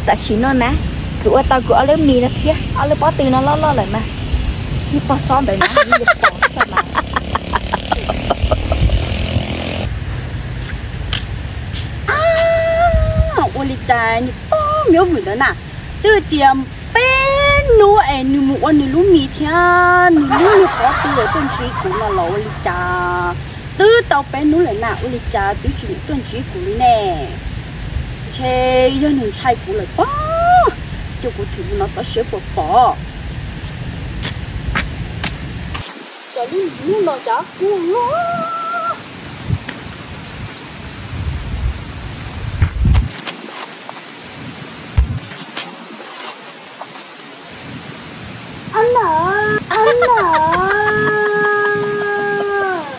Tam sim no na, kuv ua tau kuv ob lub mis no thiab ob lub pob tw no loj loj lawm mas, ib pog xob ntawd na, ua li cas niag pog miab vwm ntawd na, twb tias peb hnub es nws mus ua nws lub mis thiab nws lub niag pob tw tuaj ntsib kuv no los ua li cas? Twb tau peb hnub lawm na, ua li cas twb tsis tuaj ntsib kuv li ne? Ntshe yog nws ntshai kuv lawm pob. Cia kuv thwm mus no tov siab puas pom. Cov lub hnub no cov kub loj.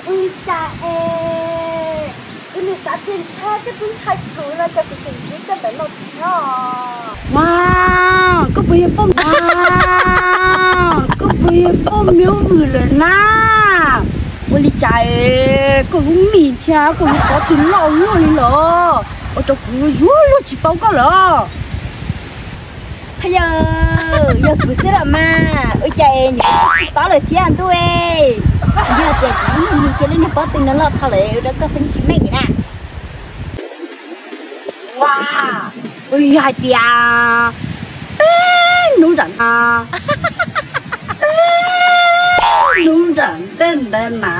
Ua li cas es kuv nim xav tias ntshai koj twb ntshai kuv no ces kuv tseem ntsib koj ntawm no thiab. Ua, koj puas yog poj, koj puas yog poj miab vwm lawm na? Ua li cas es koj lub mis thiab koj lub pob tw loj luaj li los ua rau kuv yuav luag tsis paub koj lawm. Yog, yog kuv xwb los mas, ua cas es nws tsis paub lawm thiab ntuj? Yog tias kuv lub niag mis thiab lub niag pob tw no loj dhau lawm ua rau koj pheej tsis meej na. Ua, kuv yog hais tias peb hnub nram, peb hnub nram ntej ntawd na,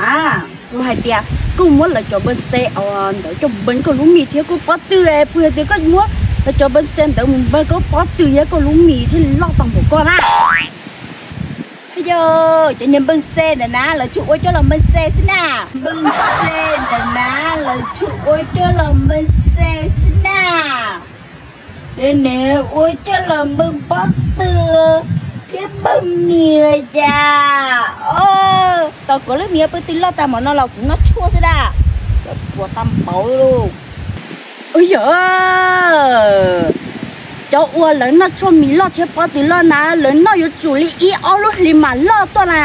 kuv hais tias koj muab lawv cov npawg xe ntawd coj npawg koj lub mis thiab koj pob tw, puas yog tias koj muab lawv cov npawg xe ntawd mus npawg koj pob tw thiab koj lub mis thiaj li loj tag npaum koj na? Yog cov niag npawg xe ntawd na, lawv tsuas ua coj los npawg xe xwb na. Npawg xe ntawd na, lawv tsuas ua coj los npawg xe xwb na. Ces nws ua coj los npawg pob tw thiab npawg mis li cas? Tau kuv lub mis pob tw loj tag npaum no los kuv noj tshuaj xwb da. Cov ruam tag npaum li. Yog, cov uas lawv noj tshuaj mis loj thiab pob tw loj na, lawv noj yuav tsum li ib ob lub hlis mas loj tuaj na.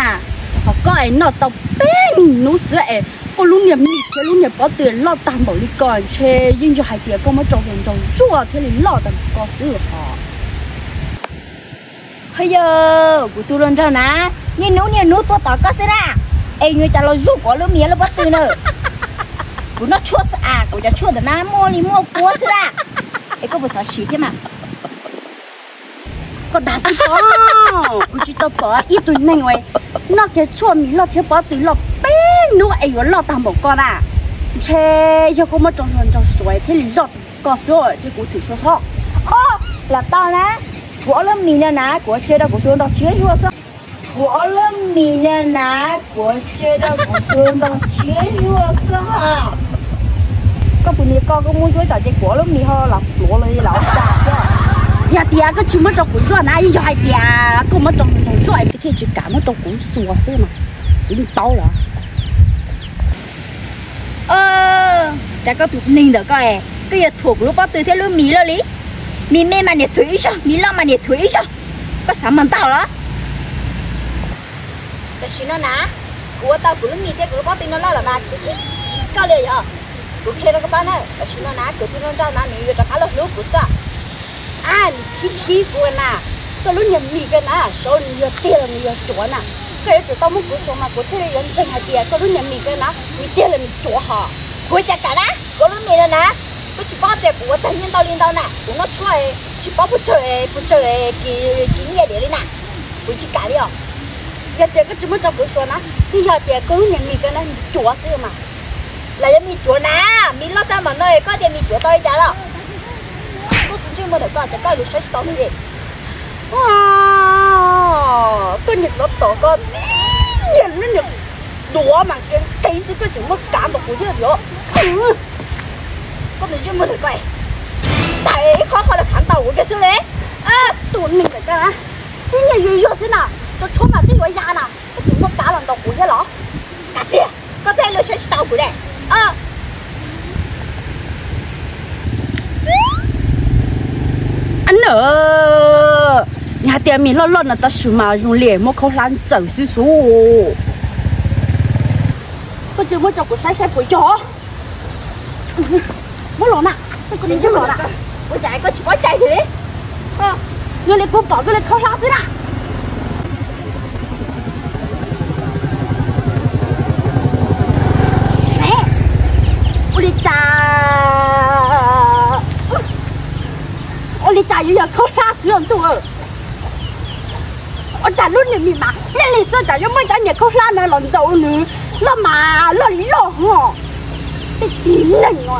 Ho koj es noj tau peb hnub xwb es koj lub niag mis thiab lub niag pob tw loj tag npaum li ko, ntshe yeej yog hais tias koj muab rau hluas nraug zuaj thiaj li loj tag npaum ko xwb os. Ho yog kuv tus hluas nraug na, niaj hnub niaj hnub tuaj tom koj xwb na, es yuav cas los zuaj kuv lub mis lub pob tw na. Kuv noj tshuaj xwb as, kuv cov tshuaj ntawm na muaj li muaj kuab xwb na. Es koj puas xav siv thiab mas? Koj dag xwb pob, kuv tsis tau pom ib tug neeg uas noj kiag tshuaj mis loj thiab pob tw loj peb hnub es yuav loj tag npaum koj na. Ntshe yog koj muab rau hluas nraug suav thiaj li loj tag npaum koj xwb, ces kuv thwm suav hlo. Lam tau na, kuv ob lub mis no na, kuv tseg rau kuv tus hluas nraug tshiab zuaj xwb. Kuv ob lub mis no na, kuv tseg rau kuv tus hluas nraug tshiab zuaj xwb ha. Koj puas nyiam koj, koj muab zuaj tom ces kuv ob lub mis ho los pluav los li los cas thiab. Yog tias koj tsis muab rau kuv zuaj na, yeej yog hais tias koj muab rau hluas nraug zuaj es koj thiaj tsis kam muab rau kuv xuas xwb mas. Kuv yeej paub lawm. Cas koj tus neeg ntawm koj, koj yuav thuam kuv lub pob tw thiab lub mis loj li. Mis me mas niam thuam ib zaug, mis loj mas niam thuam ib zaug. Koj xav mas ntau los? Tam sim no na, kuv ua tau kuv lub mis thiab kuv lub pob tw no loj lawm mas khib khib koj li yog. Kuv qhia rau koj paub na, tam sim no na kuv tus hluas nraug na nws yuav rov qab los hlub kuv xwb. Ab, nws khib khib kuv na. Koj lub niag mis ko na, saib nws yog tiag los nws yog cuav na. Koj yuav tsum tau muab kuv xuas mas kuv thiaj li yuav ntseeg hais tias koj lub niag mis ko na nws tiag los nws cuav hos. Kuv ua cas kam na, kuv lub mis no na, koj tsis paub tias kuv ua tag nyiaj ntau li ntau na, kuv noj tshuaj tsis paub puas tsawg puas tsawg kis nyiaj diam li na, kuv tsis kam li os. Yog tias koj tsis muab rau kuv xuas na, yeej yog tias koj lub niag mis ko na nws cuav xwb mas. Los yog mis cuav na, mis loj tag npaum no koj tias mis cuav tau li cas los? Koj tus ntsej muag ntawm koj ces koj lus saib tsis tau li. Koj niag tsov tom ko, niag lub niag duav mas nqis xwb koj tseem muab kav ntaus kuv thiab os. Koj tus ntsej muag ntawm koj, tais ib qho qho los khav ntaus kuv kiag xwb li. Tus neeg ntawm koj na, ib niag yuag yuag xwb na, tso tshuab mas twb yuav ya na, koj tseem muab kav los ntaus kuv thiab los? Kav tiag, koj thiaj li saib tsis tau kuv ne. Ab na, nws hais tias mis loj loj no tab sis mas zoo li muab khaub hlab ntxaws xwb xwb. Koj cia muab rau kuv saib saib puas yog. Muab los na, koj cia li muab los na. Ua cas koj tsis paub cai thiab li? Yog li kuv pom koj li khaub hlab xwb na. Ua li cas, ua li cas yuav yog khaub hlab xwb ntuj? Ua cas lub niag mis mas lig lig xwb, cas yuav muab cov niag khaub hlab no los ntxaus nws loj mas loj li loj hos. Tej tib neeg no,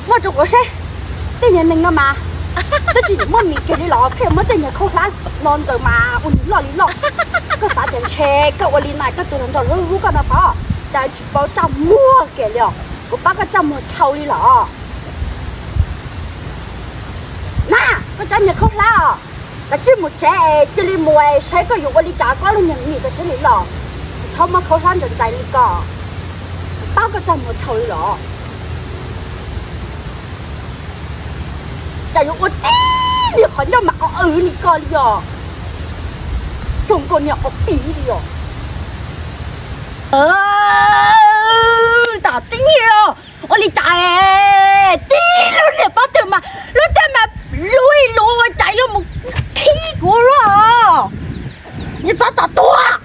muab rau kuv seb, tej niag neeg no mas twb tsis muaj mis kiag li los pheej muab tej niag khaub hlab no ntxaus mas ua nws loj li loj. Koj xav tias ntshe koj ua li no koj tus hluas nraug lub hlub koj no pom, cas tsis paub txaj muag kiag li os. Kuv pab koj txaj muag dhau li los. Na, koj cov niag khaub hlab os, kav tsij mus tsev es cia li mus es saib koj yuav ua li cas koj lub niag mis koj thiaj li los. Txhob muab khaub hlab ntxaws ntxais li ko, pab koj txaj muag dhau li los. Cas yuav ua tib niag qhov ncauj mas qhov aws li ko li os. Zoo nkauj niag qhov pim li os. Tam tib niag ua li cas tib lub niag pob tw mas lub teb mas luv ib luv ua cas yuav mus khib kuv luaj. Yuav txhob tom tuag.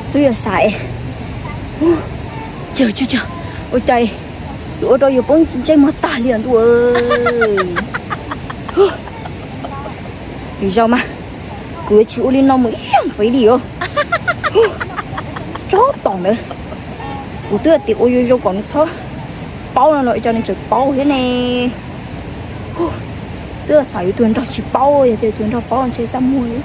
Twb yog xav, ua cas yuav ua rau yus poob ntsej muag tag li os ntuj. Lwm zaus mas kuv yuav tsis ua li no mus ib zaug ntxiv li os. Tsob tom ntawd kuv twb tias ua zoo zoo kom nws txhob paub no los cas nws tseem paub thiab ne. Twb xav yuav tus nraug tsis paub, yog tias tus nraug paub ntshe txaj muag li.